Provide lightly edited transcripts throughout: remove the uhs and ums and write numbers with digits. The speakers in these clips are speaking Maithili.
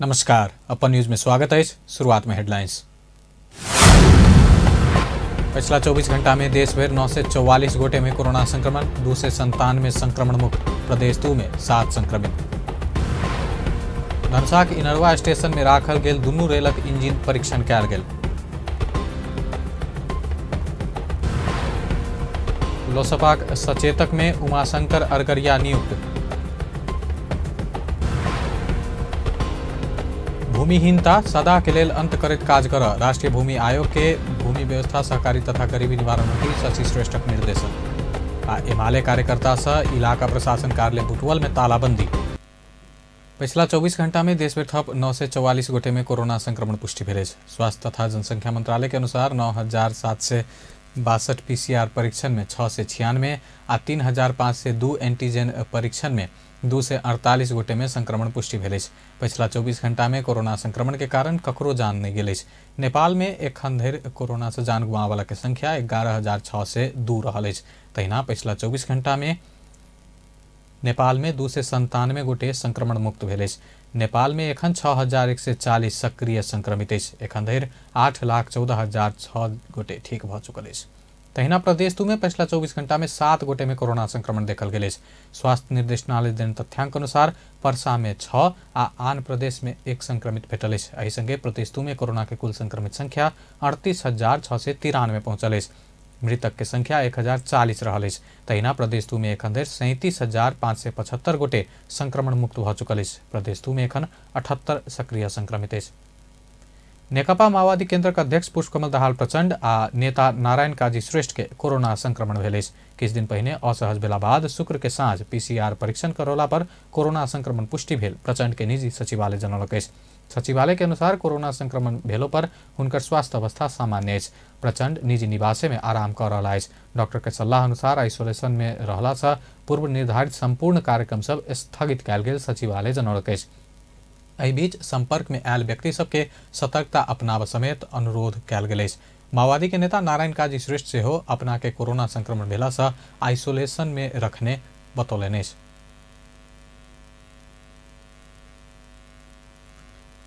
नमस्कार, अपन न्यूज में स्वागत है। शुरुआत में हेडलाइंस। पिछला 24 घंटा में देश भर 944 गोटे में कोरोना संक्रमण, 297 संक्रमण मुक्त, प्रदेश 2 में 7 संक्रमित। धनुषाक इनरवा स्टेशन में राखल गेल दुनू रेलक इंजन परीक्षण कयल गेल। लोसपाक सचेतक में उमाशंकर अरगरिया नियुक्त। भूमिहीनता सदा के लेल अंत करैत काज कर, राष्ट्रीय भूमि आयोग के भूमि व्यवस्था सहकारी तथा गरीबी निवारण मंत्री शशि श्रेष्ठक निर्देशन। आ एमाले कार्यकर्ता से इलाका प्रशासन कार्यालय बुटवल में तालाबंदी। पिछला 24 घंटा में देश में थप 944 गोटे में कोरोना संक्रमण पुष्टि भेल अछि। स्वास्थ्य तथा जनसंख्या मंत्रालय के अनुसार 9762 पीसीआर परीक्षण में 696 आ 3502 एंटीजन परीक्षण में 248 गोटे में संक्रमण पुष्टि भेल अछि। पिछला 24 घंटा में कोरोना संक्रमण के कारण ककरो जान नहीं गेल अछि। नेपाल में एखन धरि कोरोना से जान गुमावला के संख्या 11,602 रहल अछि। तहिना पिछला 24 घंटा में नेपाल में 297 गोटे संक्रमण मुक्त भेल अछि। नेपाल में एखन 6,140 सक्रिय संक्रमित अछि। एखन धरि 8,14,006 गोटे ठीक भऽ चुकल अछि। तहिना प्रदेश 2 में पिछला 24 घंटा में 7 गोटे में कोरोना संक्रमण देखल गेल अछि। स्वास्थ्य निर्देशनालय देने तथ्यांक अनुसार परसा में 6 आ आन प्रदेश में 1 संक्रमित भेटल अछि। एहि संगे प्रदेश 2 में कोरोना के कुल संक्रमित संख्या 38,693 पहुंचल अछि। मृतक के संख्या 1,040 रहल अछि। तहिना प्रदेश 2 में एखन धरि 37,575 गोटे संक्रमण मुक्त भऽ चुकल अछि। प्रदेश 2 में एखन 78 सक्रिय संक्रमित अछि। नेकपा माओवादी केंद्रक अध्यक्ष पुष्पकमल दाहाल प्रचंड आ नेता नारायण काजी श्रेष्ठ के कोरोना संक्रमण भेल अछि। किछु दिन पहिने असहज भेला बाद शुक्र के साँझ पीसीआर परीक्षण करौला पर कोरोना संक्रमण पुष्टि भेल प्रचंड के निजी सचिवालय जनौलक अछि। सचिवालय के अनुसार कोरोना संक्रमण भेलो पर हुनकर स्वास्थ्य अवस्था सामान्य अछि। प्रचंड निजी निवासे में आराम कऽ रहल अछि। डॉक्टर के सलाह अनुसार आइसोलेशन में रहला से पूर्व निर्धारित संपूर्ण कार्यक्रम सब स्थगित कयल गेल सचिवालय जनौलक अछि। एहि बीच संपर्क में आयल व्यक्ति सबके सतर्कता अपनाबऽ समेत अनुरोध कयल गेल अछि। माओवादी के नेता नारायण काजी श्रेष्ठ सेहो अपना के कोरोना संक्रमण भेला से आइसोलेशन में रखने बतौलनि अछि।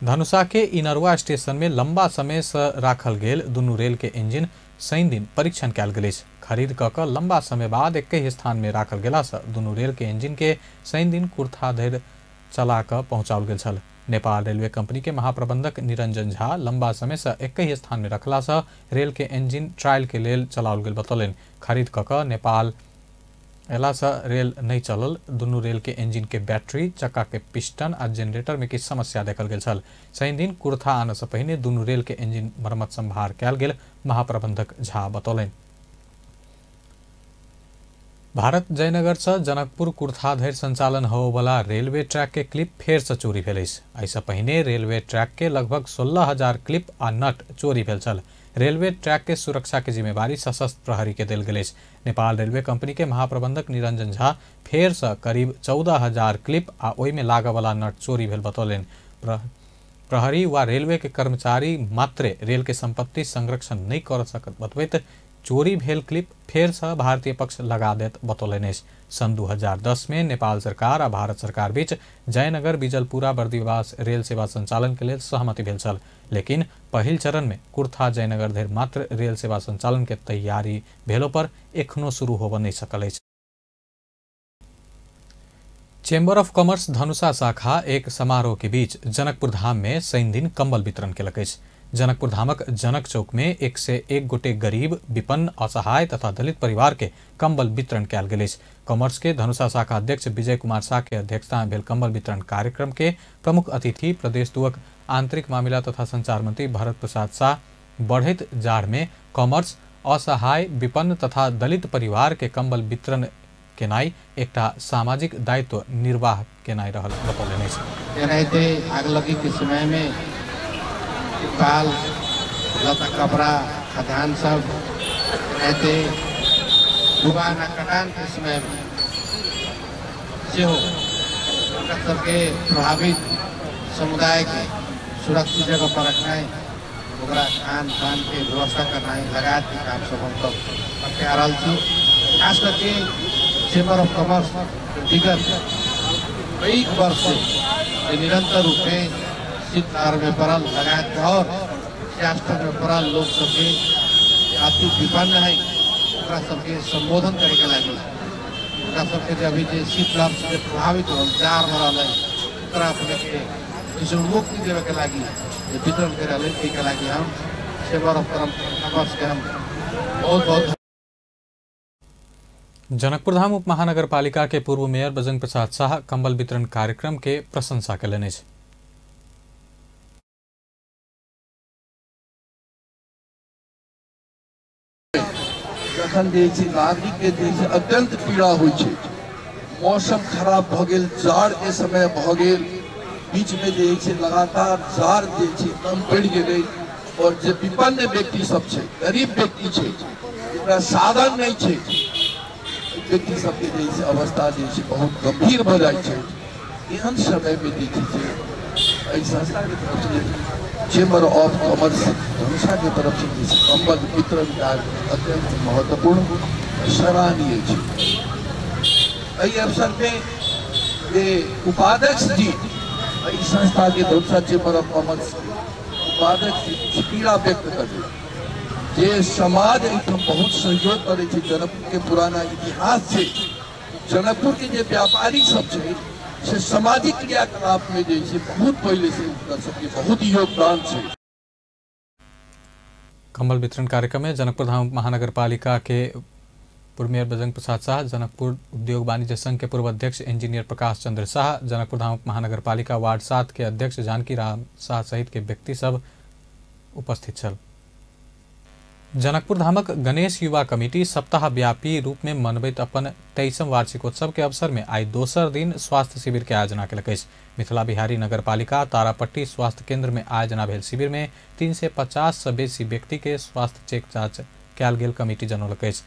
धनुषा के इनरवा स्टेशन में लंबा समय से राखल गेल दुनू रेल के इंजन शनि दिन परीक्षण कयल गेल अछि। खरीद कऽ कऽ लंबा समय बाद एक स्थान में राखल गेला से दुनू रेल के इंजन के शनि दिन कुर्था धरि चला कऽ पहुंचाओल गेल छल। नेपाल रेलवे कंपनी के महाप्रबंधक निरंजन झा लंबा समय से एक ही स्थान में रखला से रेल के इंजन ट्रायल के लेल चलाओल गेल बतौलनि। खरीद कऽ कऽ नेपाल अयला से रेल नहीं चलल। दुनू रेल के इंजन के बैटरी, चक्का के पिस्टन आ जनरेटर में किछु समस्या देखल गेल छल। शनि दिन कुर्था आनऽ से पहिने दुनू रेल के इंजन मरम्मत संभार कयल गेल महाप्रबंधक झा बतौलनि। भारत जयनगर से जनकपुर कुर्था धरि संचालन होबयवला रेलवे ट्रैक के क्लिप फेर से चोरी भेल अछि। एहिसँ पहिने रेलवे ट्रैक के लगभग 16,000 क्लिप आ नट चोरी भेल छल। रेलवे ट्रैक के सुरक्षा के जिम्मेवारी सशस्त्र प्रहरी के देल गेल अछि। नेपाल रेलवे कंपनी के महाप्रबंधक निरंजन झा फेर से करीब 14,000 क्लिप आ ओहिमे लागयवला नट चोरी भेल बतौलनि। प्रहरी वा रेलवे के कर्मचारी मात्रे रेल के संपत्ति संरक्षण नहि कर सकत बतबैत चोरी भेल क्लिप फेर से भारतीय पक्ष लगा देत बतौलनि अछि। सन 2010 में नेपाल सरकार आ भारत सरकार बीच जयनगर बिजलपुरा बर्दिवास रेल सेवा संचालन के लेल सहमति भेल छल, लेकिन पहिल चरण में कुर्था जयनगर धरि मात्र रेल सेवा संचालन के तैयारी भेलो पर एखनो शुरू होबऽ नहि सकल अछि। चैम्बर ऑफ कॉमर्स धनुषा शाखा एक समारोह के बीच जनकपुर धाम में शनि दिन कंबल वितरण केलक अछि। जनकपुर धामक जनक चौक में 101 गोटे गरीब, विपन्न, असहाय तथा दलित परिवार के कंबल वितरण कयल गेल अछि। कॉमर्स के धनुषा शाखा अध्यक्ष विजय कुमार शाह के अध्यक्षता में भेल कंबल वितरण कार्यक्रम के प्रमुख अतिथि प्रदेश 2 आंतरिक मामिला तथा संचार मंत्री भरत प्रसाद शाह बढ़ैत जाड़ में कॉमर्स असहाय, विपन्न तथा दलित परिवार के कंबल वितरण केनाइ एकटा सामाजिक दायित्व निर्वाह केनाइ रहल बतौलनि अछि। एनाहिते आगलगी के समय में बाल लता कपड़ा खाद्यान्न सब एनाहिते डुबान आ कटान के समय में सेहो ओकरा सबके प्रभावित समुदाय के सुरक्षित जगह पर रखनाइ, ओकरा खान पान के व्यवस्था करनाइ लगायत के काम सब हम सब करते आ रहल छी। खास करके चैम्बर ऑफ कॉमर्स विगत कई वर्ष से निरंतर रूप में शीतलहर में पड़ल लगायत और डिजास्टर में पड़ल लोग सबके अति विपन्न है ओकरा सबके संबोधन करे के लागि, ओकरा सबके जे अभी जे शीतलहर से प्रभावित हो जाड़ में रहल है ओकरा अपने के जैसे मुक्ति देवे के लागि जे वितरण कर रहल है, के लागि हम चेम्बर ऑफ कॉमर्स के हम बहुत बहुत। जनकपुरधाम उप महानगरपालिका के पूर्व मेयर बजरंग प्रसाद शाह कंबल वितरण कार्यक्रम के प्रशंसा कयलनि अछि। जखन जे छै नागरिक के जे छै अत्यंत पीड़ा होइ छै, मौसम खराब भऽ गेल, जाड़ के समय भऽ गेल, बीच में जे छै लगातार जाड़ जे छै कम पड़ि गेलै और जे विपन्न व्यक्ति सब छै, गरीब व्यक्ति छै, जेकरा साधन नहि छै, व्यक्ति सबके जे छै अवस्था जे छै बहुत गंभीर भऽ जाइ छै। एहन समय में जे छै एहि संस्था के तरफ से चेम्बर ऑफ कॉमर्स धनुषा के तरफ से जे कंबल वितरण कार्य अत्यंत महत्वपूर्ण सराहनीय छै। एहि अवसर पे जे उपाध्यक्ष जी एहि संस्था के धनुषा चेम्बर ऑफ कॉमर्स उपाध्यक्ष जी पीड़ा व्यक्त करले जे समाज एहिठाम बहुत सहयोग करै छै। जनकपुर के पुराना इतिहास छै, जनकपुर के जे व्यापारी सब छै से सामाजिक क्रियाकलाप में जे छै बहुत पहले से हुनकर सबके बहुत योगदान छै। कंबल वितरण कार्यक्रम में जनकपुरधाम महानगरपालिका के पूर्व मेयर बजरंग प्रसाद शाह, जनकपुर उद्योग वाणिज्य संघ के पूर्व अध्यक्ष इंजीनियर प्रकाश चंद्र शाह, जनकपुरधाम महानगरपालिका वार्ड 7 के अध्यक्ष जानकी राम शाह सहित के व्यक्ति सब उपस्थित छल। जनकपुरधामक गणेश युवा कमिटी सप्ताहव्यापी रूप में मनबैत अपन 23म वार्षिकोत्सव के अवसर में आई दोसर दिन स्वास्थ्य शिविर के आयोजना केलक अछि। मिथिला बिहारी नगरपालिका तारापट्टी स्वास्थ्य केंद्र में आयोजना भेल शिविर में 350 से बेसी व्यक्ति के स्वास्थ्य चेक जाँच कयल गेल कमिटी जनौलक अछि।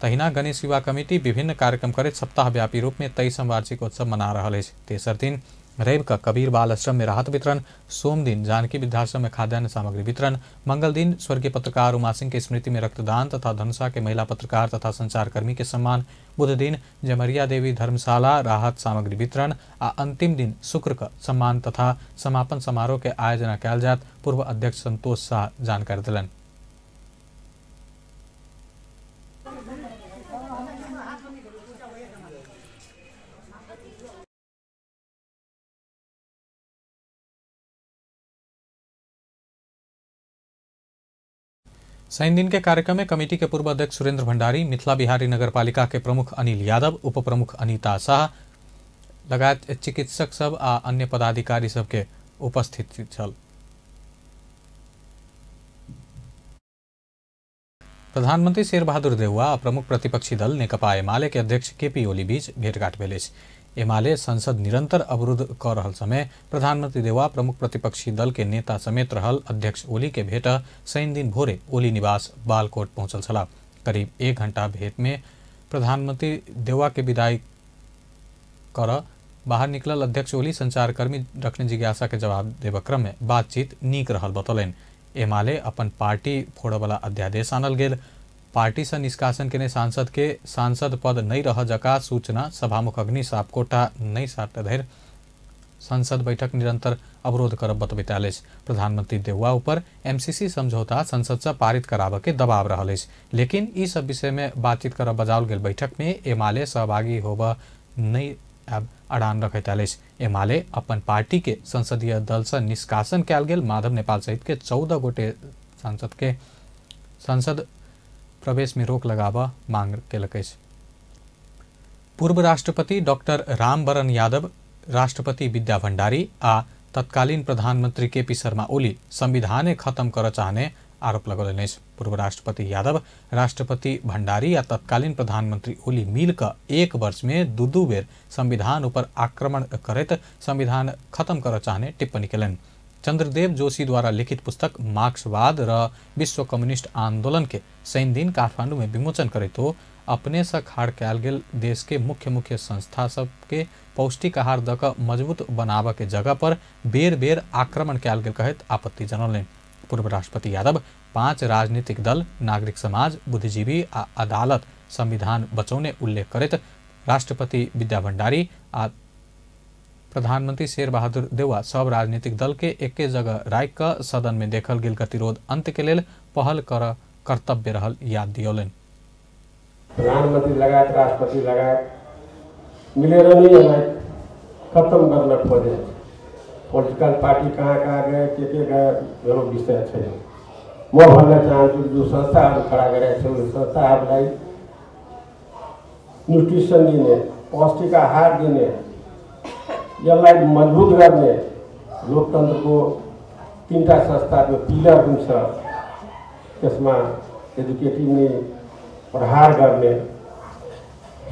तहिना गणेश युवा कमिटी विभिन्न कार्यक्रम करैत सप्ताहव्यापी रूप में 23म वार्षिकोत्सव मना रहल अछि। तेसर दिन रवि का कबीर बाल आश्रम में राहत वितरण, सोम दिन जानकी वृद्धाश्रम में खाद्यान्न सामग्री वितरण, मंगल दिन स्वर्गीय पत्रकार उमा सिंह के स्मृति में रक्तदान तथा धनुषा के महिला पत्रकार तथा संचारकर्मी के सम्मान, बुध दिन जमरिया देवी धर्मशाला राहत सामग्री वितरण आ अंतिम दिन शुक्र का सम्मान तथा समापन समारोह के आयोजना कयल जायत पूर्व अध्यक्ष संतोष शाह जानकारी दिलनि। शनि दिन के कार्यक्रम में कमेटी के पूर्व अध्यक्ष सुरेंद्र भंडारी, मिथिला बिहारी नगरपालिका के प्रमुख अनिल यादव, उप प्रमुख अनीता शाह लगायत चिकित्सक सब आ अन्य पदाधिकारी सबके उपस्थित छल। प्रधानमंत्री शेरबहादुर देउवा आ प्रमुख प्रतिपक्षी दल नेकपा एमाले के अध्यक्ष केपी ओली बीच भेंटघाट भेल अछि। एमाले संसद निरंतर अवरुद्ध क रहल समय प्रधानमंत्री देउवा प्रमुख प्रतिपक्षी दल के नेता समेत रहल अध्यक्ष ओली के भेंट शनि दिन भोरे ओली निवास बालकोट पहुंचल छलाह। करीब 1 घंटा भेंट में प्रधानमंत्री देउवा के विदाई कर बाहर निकलल अध्यक्ष ओली संचारकर्मी रखने जिज्ञासा के जवाब देबऽ क्रम में बातचीत नीक रहल बतौलनि। एमाले अपन पार्टी फोड़यवला अध्यादेश आनल गेल, पार्टी से निष्कासन केने सांसद के सांसद पद नहीं रह जका सूचना सभामुख अग्नि सापकोटा नहीं साट धरि संसद बैठक निरंतर अवरोध करब बतबैत आयल अछि। प्रधानमंत्री देउवा ऊपर एमसीसी समझौता संसद से पारित कराबऽ के दबाव रहल अछि, लेकिन ई सब विषय में बातचीत करब बजाओल गेल बैठक में एमाले सहभागी होबऽ नहीं आब अड़ान रखैत आयल अछि। एमाले अपन पार्टी के संसदीय दल से निष्कासन कयल गेल माधव नेपाल सहित के 14 गोटे सांसद के संसद प्रवेश में रोक लगाबऽ मांग केलक अछि। पूर्व राष्ट्रपति डॉक्टर रामबरन यादव, राष्ट्रपति विद्या भंडारी आ तत्कालीन प्रधानमंत्री केपी शर्मा ओली संविधाने खत्म करऽ चाहने आरोप लगौलनि अछि। पूर्व राष्ट्रपति यादव, राष्ट्रपति भंडारी आ तत्कालीन प्रधानमंत्री ओली मिल कऽ 1 वर्ष में 2-2 बेर संविधान ऊपर आक्रमण करैत संविधान खत्म करऽ चाहने टिप्पणी केलनि। चंद्रदेव जोशी द्वारा लिखित पुस्तक मार्क्सवाद र विश्व कम्युनिस्ट आंदोलन के शनि दिन काठमांडू में विमोचन करैत हो अपने से खाड़ कयल गेल देश के मुख्य मुख्य संस्था सबके पौष्टिक आहार दऽ कऽ मजबूत बनाबऽ के जगह पर बेर बेर आक्रमण कयल गेल कहैत आपत्ति जनौलनि। पूर्व राष्ट्रपति यादव 5 राजनीतिक दल, नागरिक समाज, बुद्धिजीवी आ अदालत संविधान बचौने उल्लेख करैत राष्ट्रपति विद्या भंडारी आ प्रधानमंत्री शेरबहादुर देउवा सब राजनीतिक दल के एके जगह राखि कऽ सदन में देखल गेल गतिरोध अंत के लेल पहल कर कर्तव्य रहल याद दियौलनि। प्रधानमंत्री लगायत राष्ट्रपति लगायत मिलेर नै यसलाई खत्म गर्न खोजे। पोलिटिकल पार्टी कहाँ कहाँ गए के गए मेरो विषय छैन। म भन्न चाहन्छु जो संस्थाहरू खडा गरेका छौँ यो संस्थाहरूलाई न्युट्रिसन दिने, पौष्टिक आहार दिने, यसलाई मजबुत गर्ने लोकतन्त्रको तिनवटा संस्थाको पिलर हुन्छ, त्यसमा एजुकेटिभ नै प्रहार गर्ने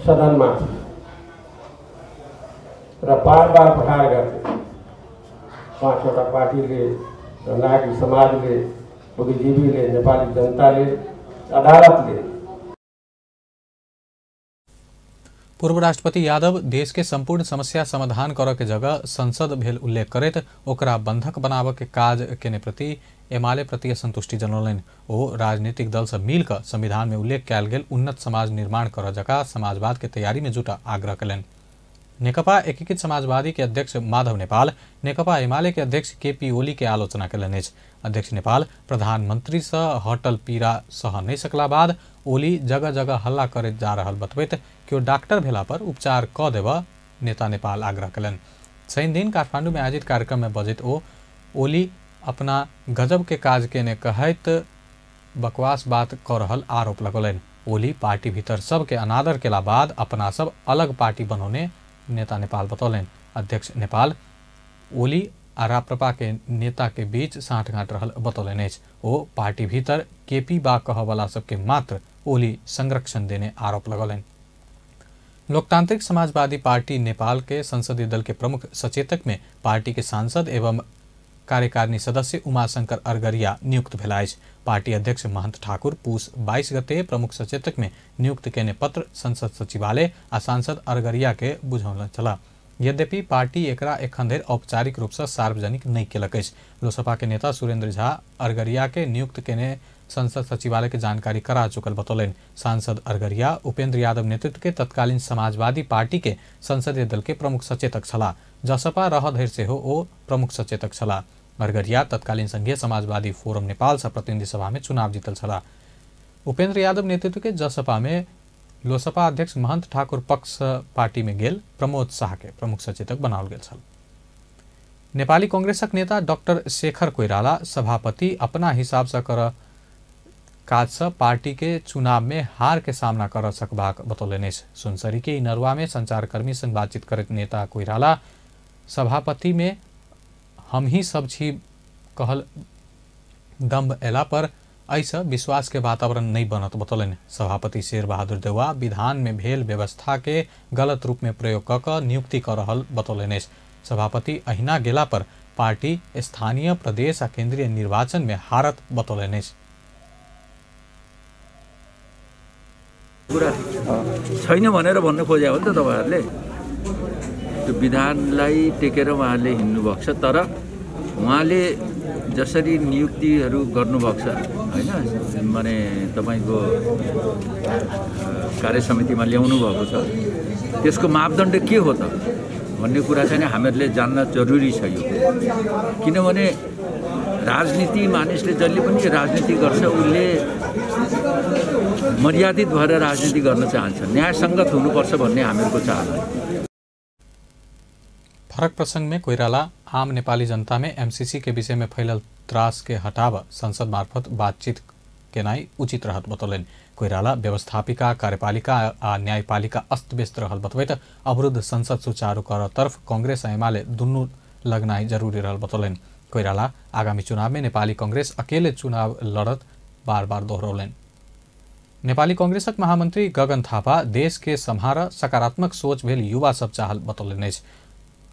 सदनमा र बार बार प्रहार गर्ने पाँचवटा पार्टीले र नागरिक समाजले, बुद्धिजीवीले, नेपाली जनताले, अदालतले। पूर्व राष्ट्रपति यादव देश के संपूर्ण समस्या समाधान करऽ के जगह संसद भेल उल्लेख करैत ओकरा बंधक बनाबऽ के काज केने प्रति एमाले प्रति असंतुष्टि जनौलनि। ओ राजनीतिक दल सब मिल कऽ संविधान में उल्लेख कयल गेल उन्नत समाज निर्माण करऽ जकाँ समाजवाद के तैयारी में जुटा आग्रह कयलनि। नेकपा एकीकृत समाजवादी के अध्यक्ष माधव नेपाल नेकपा एमाले के अध्यक्ष केपी ओली के आलोचना कयलनि अछि। अध्यक्ष नेपाल प्रधानमंत्री से हटल पीड़ा सह नहि सकला बाद ओली जगह जगह हल्ला करैत जा रहल बतबैत केओ डॉक्टर भेला पर उपचार कऽ देबऽ नेता नेपाल आग्रह कयलनि। शनि दिन काठमांडू में आयोजित कार्यक्रम में बजैत ओ ओली अपना गजब के काज केने कहैत बकवास बात कऽ रहल आरोप लगौलनि। ओली पार्टी भीतर सबके अनादर केला बाद अपना सब अलग पार्टी बनौने नेता नेपाल बतौलनि। अध्यक्ष नेपाल ओली आ राप्रपा के नेता के बीच साँठगाँठ रहल बतौलनि अछि। ओ पार्टी भीतर केपी बा कहवला सबके मात्र ओली संरक्षण देने आरोप लगौलनि। लोकतांत्रिक समाजवादी पार्टी नेपाल के संसदीय दल के प्रमुख सचेतक में पार्टी के सांसद एवं कार्यकारिणी सदस्य उमाशंकर अरगरिया नियुक्त भेला अछि। पार्टी अध्यक्ष महंत ठाकुर पूस 22 गते प्रमुख सचेतक में नियुक्त केने पत्र संसद सचिवालय आ सांसद अरगरिया के बुझौल छला। यद्यपि पार्टी एकरा एखन धरि औपचारिक रूप से सार्वजनिक नहि केलक अछि। लोसपा के नेता सुरेंद्र झा अरगरिया के नियुक्त केने संसद सचिवालय के जानकारी करा चुकल बतौलनि। सांसद अरगरिया उपेंद्र यादव नेतृत्व के तत्कालीन समाजवादी पार्टी के संसदीय दल के प्रमुख सचेतक छलाह। जसपा रह धरि सेहो ओ प्रमुख सचेतक छलाह। अरगरिया तत्कालीन संघीय समाजवादी फोरम नेपाल से प्रतिनिधि सभा में चुनाव जीतल छलाह। उपेंद्र यादव नेतृत्व के जसपा में लोसपा अध्यक्ष महंत ठाकुर पक्ष पार्टी में गेल प्रमोद शाह के प्रमुख सचेतक बनाओल गेल छल। नेपाली कांग्रेसक नेता डॉक्टर शेखर कोइराला सभापति अपना हिसाब से कर काज से पार्टी के चुनाव में हार के सामना कर सकबाक बतौलनि अछि। सुनसरी के इनरुआ में संचारकर्मी संग बातचीत करैत नेता कोइराला सभापति में हम ही सब छी कहल दम्भ एला पर एहिसँ विश्वास के वातावरण नहीं बनत बतौलनि। सभापति शेरबहादुर देउवा विधान में भेल व्यवस्था के गलत रूप में प्रयोग कऽ कऽ नियुक्ति कऽ रहल बतौलनि अछि। सभापति अहिना गेला पर पार्टी स्थानीय प्रदेश आ केंद्रीय निर्वाचन में हारत बतौलनि अछि। कुरा छैन भनेर भन्नु खोजे हो नि त तपाईहरुले। त्यो विधानलाई टेकेर उहाँले हिँड्नु भएको छ, तर उहाँले जसरी नियुक्तिहरू गर्नुभएको छ हैन, माने तपाईको कार्य समितिमा ल्याउनु भएको छ, त्यसको मापदण्ड के हो त भन्ने कुरा चाहिँ हामीहरूले जान्न जरुरी छ यो। किनभने राजनीति मानिसले जहिले पनि राजनीति गर्छ उसले मर्यादित भएर राजनीति गर्न चाहन्छ, न्यायसङ्गत हुनुपर्छ भन्ने हामीहरूको चाहना। फरक प्रसंग में कोइराला आम नेपाली जनता में एमसीसी के विषय में फैलल त्रास के हटाव संसद मार्फत बातचीत केनाई उचित रहत बतौलनि। कोइराला व्यवस्थापिका, कार्यपालिका आ न्यायपालिका अस्त व्यस्त रहल बतबैत अवरुद्ध संसद सुचारू कर तर्फ कांग्रेस आ एमाले दुनू लगनाई जरूरी रहल बतौलनि। कोइराला आगामी चुनाव में नेपाली कांग्रेस अकेले चुनाव लड़त बार बार दोहरौलनि। नेपाली कांग्रेसक महामंत्री गगन थापा देश के सम्हार सकारात्मक सोच भेल युवा सब चाहल बतौलनि अछि।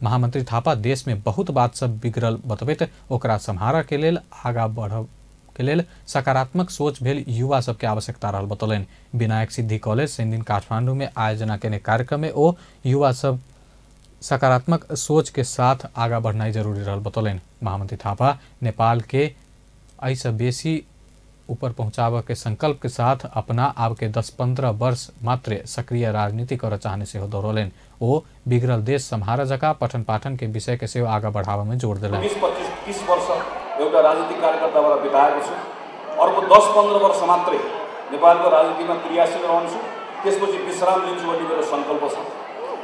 महामंत्री थापा देश में बहुत बात सब बिगड़ल बतबैत ओकरा सम्हार के लेल आगा बढ़ के लेल सकारात्मक सोच भेल युवा सबके आवश्यकता रहल बतौलनि। विनायक सिद्धि कॉलेज शनिदिन काठमांडू में आयोजना केने कार्यक्रम में ओ युवा सब सकारात्मक सोच के साथ आगा बढ़नाइ जरूरी रहल बतौलनि। महामंत्री थापा नेपाल के एहिसँ बेसी ऊपर पहुँचाबऽ के संकल्प के साथ अपना आबके 10-15 वर्ष मात्र सक्रिय राजनीति करऽ चाहने सेहो दोहरौलनि। ओ बिगड़ल देश सम्हारऽ जकाँ पठन पाठन के विषय के सेहो आगाँ बढ़ाबऽ में जोर देलनि। 20-25-30 वर्ष एउटा राजनीतिक कार्यकर्ताबाट बिताएको छु, अर्को 10-15 वर्ष मात्रै नेपालको राजनीतिमा क्रियाशील रहन्छु, त्यसपछि विश्राम लिन्छु भन्ने मेरो सङ्कल्प छ।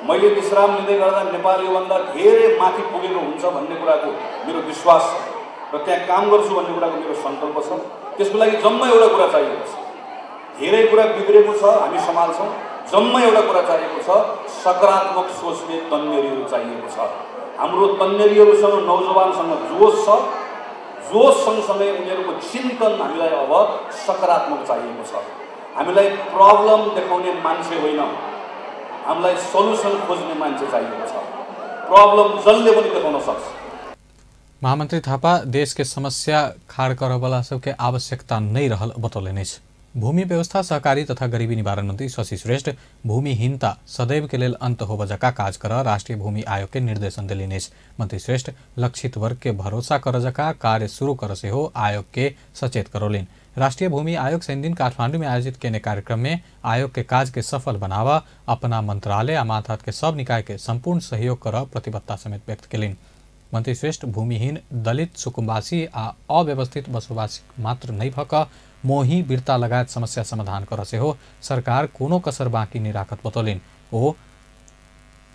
मैले विश्राम लिँदै गर्दा नेपाल योभन्दा धेरै माथि पुगेको हुन्छ भन्ने कुराको मेरो विश्वास छ र त्यहाँ काम गर्छु भन्ने कुराको मेरो सङ्कल्प छ। त्यसको लागि जम्मा एउटा कुरा चाहिएको छ, धेरै कुरा बिग्रेको छ हामी सम्हाल्छौँ, जम्मा एउटा कुरा चाहिएको छ, सकारात्मक सोच्ने तन्नेरीहरू चाहिएको छ। हाम्रो तन्नेरीहरूसँग नौजवानसँग जोस छ, जोस सँगसँगै उनीहरूको चिन्तन हामीलाई अब सकारात्मक चाहिएको छ। हामीलाई प्रब्लम देखाउने मान्छे होइन, हामीलाई सल्युसन खोज्ने मान्छे चाहिएको छ। प्रब्लम जसले पनि देखाउन सक्छ। महामन्त्री थापा देश के समस्या खाड़ करऽवला सबके आवश्यकता नहीं रहल बतौलनि अछि। भूमि व्यवस्था सहकारी तथा गरीबी निवारण मंत्री शशि श्रेष्ठ भूमिहीनता सदैव के लेल अंत होबऽ जकाँ काज करऽ राष्ट्रीय भूमि आयोग के निर्देशन देलनि अछि। मंत्री श्रेष्ठ लक्षित वर्ग के भरोसा करऽ जकाँ कार्य शुरू करऽ सेहो आयोग के सचेत करौलनि। राष्ट्रीय भूमि आयोग शनिदिन काठमांडू में आयोजित केने कार्यक्रम में आयोग के काज के सफल बनावा अपना मंत्रालय आ मातहत के सब निकाय के संपूर्ण सहयोग करऽ प्रतिबद्धता समेत व्यक्त केलनि। मंत्री श्रेष्ठ भूमिहीन दलित सुकुम्बासी आ अव्यवस्थित बसोबासी मात्र नहीं भऽ कऽ मोही वीरता लगायत समस्या समाधान करऽ सेहो सरकार कोनो कसर बाँकी नहीं राखत बतौलनि। ओ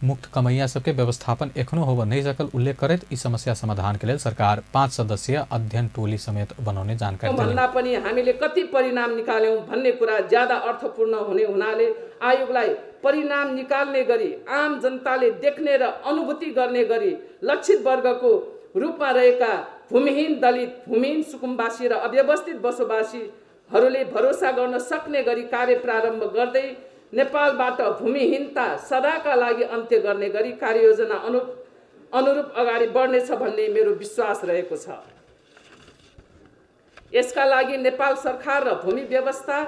मुक्त कमैया सबके व्यवस्थापन एखनो होबऽ नहीं सकल उल्लेख करैत ई समस्या समाधान के लेल सरकार 5 सदस्यीय अध्ययन टोली समेत बनौने जानकारी देलनि। भन्दा पनि हामीले कति परिणाम निकाल्यौं भन्ने कुरा ज्यादा अर्थपूर्ण हुने हुनाले आयोगलाई परिणाम निकाल्ने गरी आम जनताले देख्ने र अनुभूति गर्ने गरी लक्षित वर्गको रूपमा रहेका भूमिहीन दलित, भूमिहीन सुकुम्बासी र अव्यवस्थित बसोबासीहरूले भरोसा गर्न सक्ने गरी कार्य प्रारम्भ गर्दै नेपालबाट भूमिहीनता सदाका लागि अन्त्य गर्ने गरी कार्ययोजना अनुरूप अगाडि बढ्नेछ भन्ने मेरो विश्वास रहेको छ। यसका लागि नेपाल सरकार र भूमि व्यवस्था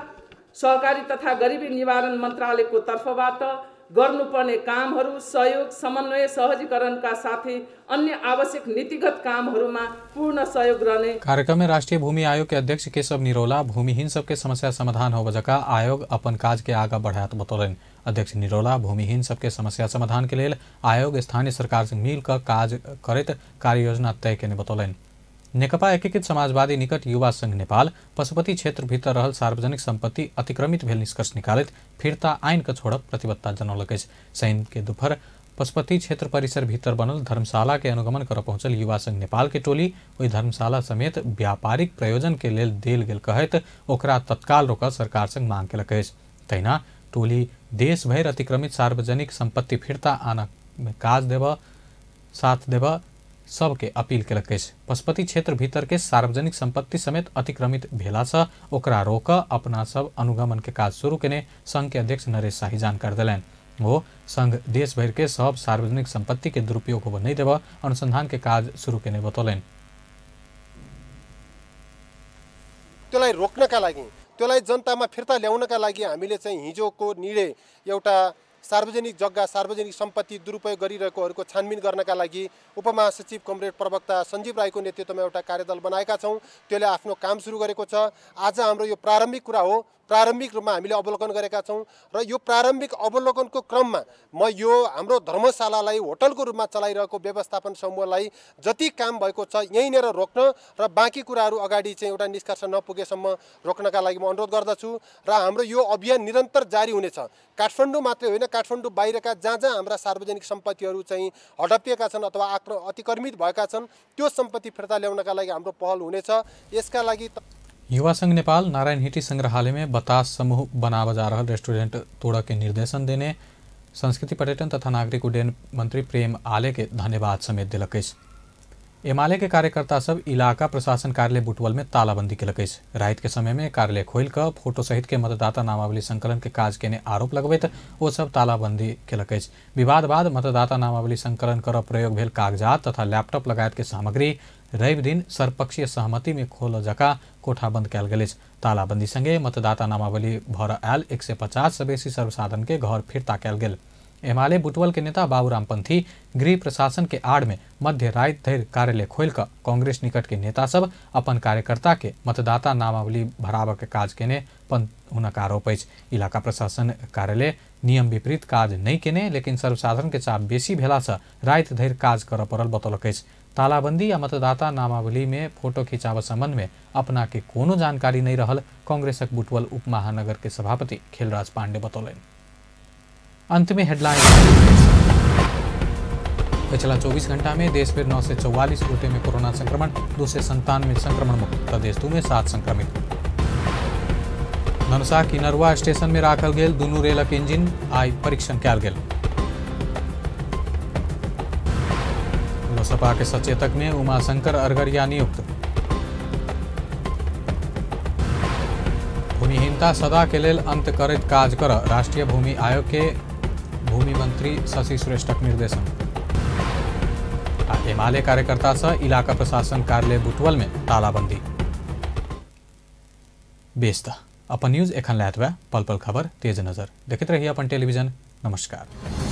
सहकारी तथा गरिबी निवारण मन्त्रालयको तर्फबाट गर्नुपर्ने कामहरू सहयोग, समन्वय, सहजीकरणका साथै अन्य आवश्यक नीतिगत कामहरूमा पूर्ण सहयोग रहने। कार्यक्रम में राष्ट्रीय भूमि आयोग के अध्यक्ष केशव निरौला भूमिहीन सबके समस्या समाधान होबऽ जकाँ आयोग अपन काज के आगा बढ़ायत बतौलनि। अध्यक्ष निरौला भूमिहीन सबके समस्या समाधान के लेल आयोग स्थानीय सरकार से मिल कऽ काज करैत कार्ययोजना तय केने बतौलनि। नेकपा एकीकृत समाजवादी निकट युवा संघ नेपाल पशुपति क्षेत्र भीतर रहल सार्वजनिक संपत्ति अतिक्रमित भेल निष्कर्ष निकालैत फिर्ता आइन के छोड़ब प्रतिबद्धता जनौलक अछि। शनि के दुपहर पशुपति क्षेत्र परिसर भीतर बनल धर्मशाला के अनुगमन कर पहुंचल युवा संघ नेपाल के टोली ओहि धर्मशाला समेत व्यापारिक प्रयोजन के लेल देल गेल कहैत ओकरा तत्काल रोकऽ सरकार संग मांग केलक अछि। तहिना टोली देश भरि अतिक्रमित सार्वजनिक संपत्ति फिर्ता आनऽ में काज देबऽ साथ देबऽ सबके अपील केलक अछि। पशुपति क्षेत्र भीतर के सार्वजनिक संपत्ति समेत अतिक्रमित भेला से ओकरा रोकऽ अपना सब अनुगमन के काज शुरू केने संघ के अध्यक्ष नरेश शाही जानकारी देलनि। ओ संघ देश भरि के सब सार्वजनिक संपत्ति के दुरुपयोग होबऽ नहीं देबऽ अनुसंधान के काज शुरू केने बतौलनि। त्यसलाई रोक्नका लागि, त्यसलाई जनतामा फिर्ता ल्याउनका लागि हामीले चाहिँ हिजोको निर्णय एउटा सार्वजनिक जग्गा, सार्वजनिक सम्पत्ति दुरुपयोग गरिरहेकोहरूको छानबिन गर्नका लागि उपमहासचिव कमरेड प्रवक्ता सञ्जीव राईको नेतृत्वमा एउटा कार्यदल बनाएका छौँ। त्यसले आफ्नो काम सुरु गरेको छ। आज हाम्रो यो प्रारम्भिक कुरा हो, प्रारम्भिक रूपमा हामीले अवलोकन गरेका छौँ र यो प्रारम्भिक अवलोकनको क्रममा म यो हाम्रो धर्मशालालाई होटलको रूपमा चलाइरहेको व्यवस्थापन समूहलाई जति काम भएको छ यहीँनिर रोक्न र बाँकी कुराहरू अगाडि चाहिँ एउटा निष्कर्ष नपुगेसम्म रोक्नका लागि म अनुरोध गर्दछु र हाम्रो यो अभियान निरन्तर जारी हुनेछ। काठमाडौँ मात्रै होइन, काठमाडौँ बाहिरका जहाँ जहाँ हाम्रा सार्वजनिक सम्पत्तिहरू चाहिँ हडपिएका छन् अथवा अतिक्रमित भएका छन् त्यो सम्पत्ति फिर्ता ल्याउनका लागि हाम्रो पहल हुनेछ। यसका लागि युवा संघ नेपाल नारायणहिटी संग्रहालय में बतास समूह बनावा जा रहा रेस्टोरेंट तोड़ के निर्देशन देने संस्कृति पर्यटन तथा नागरिक उड्डयन मंत्री प्रेम आले के धन्यवाद समेत दिलक अछि। एमाले के कार्यकर्ता सब इलाका प्रशासन कार्यालय बुटवल में तालाबंदी केलक अछि। रात के समय में कार्यालय खोल कऽ फोटो सहित के मतदाता नामावली संकलन के काज केने आरोप लगबैत ओ सब तालाबंदी केलक अछि। विवाद बाद मतदाता नामावली संकलन कर प्रयोग भेल कागजात तथा लैपटॉप लगायत के सामग्री रवि दिन सर्वपक्षीय सहमति में खोल जका कोठा बंद कयल गेल अछि। तालाबंदी संगे मतदाता नामावली भर आयल 150 से बेसी सर्वसाधारण के घर फिर्ता कयल गेल। एमाले बुटवल के नेता बाबूराम पंथी गृह प्रशासन के आड़ में मध्य रात धरि कार्यालय खोल कऽ कांग्रेस निकट के नेता सब अपन कार्यकर्ता के मतदाता नामावली भराबऽ के काज केने हुनक आरोप अछि। इलाका प्रशासन कार्यालय नियम विपरीत काज नहि केने, लेकिन सर्वसाधारण के चाप बेसी भेला से राति धरि काज करऽ पड़ल बतौलक अछि। तालाबंदी आ मतदाता नामावली में फोटो खिंचाबऽ संबंध में अपना के कोनो जानकारी नहीं रहल कांग्रेसक बुटवल उप महानगर के सभापति खेलराज पांडे बतौलनि। अंत में हेडलाइन। पिछला 24 घंटा में देश में 944 गोटे में कोरोना संक्रमण, 297 संक्रमण मुक्त, प्रदेश 2 में 7 संक्रमित। धनुषा किनरुआ स्टेशन में राखल गेल दुनू रेलक इंजिन आइ परीक्षण कयल गेल। लोसपा के सचेतक में उमाशंकर अरगरिया नियुक्त। भूमिहीनता सदा के लेल अंत करैत काज कर राष्ट्रीय भूमि आयोग के भूमि मंत्री शशि श्रेष्ठक निर्देशन। आ एमाले कार्यकर्ता से इलाका प्रशासन कार्यालय बुटवल में तालाबंदी। बेस त अपन न्यूज एखन लैत पल पल खबर तेज नजर देखैत रहिए अपन टेलीविजन। नमस्कार।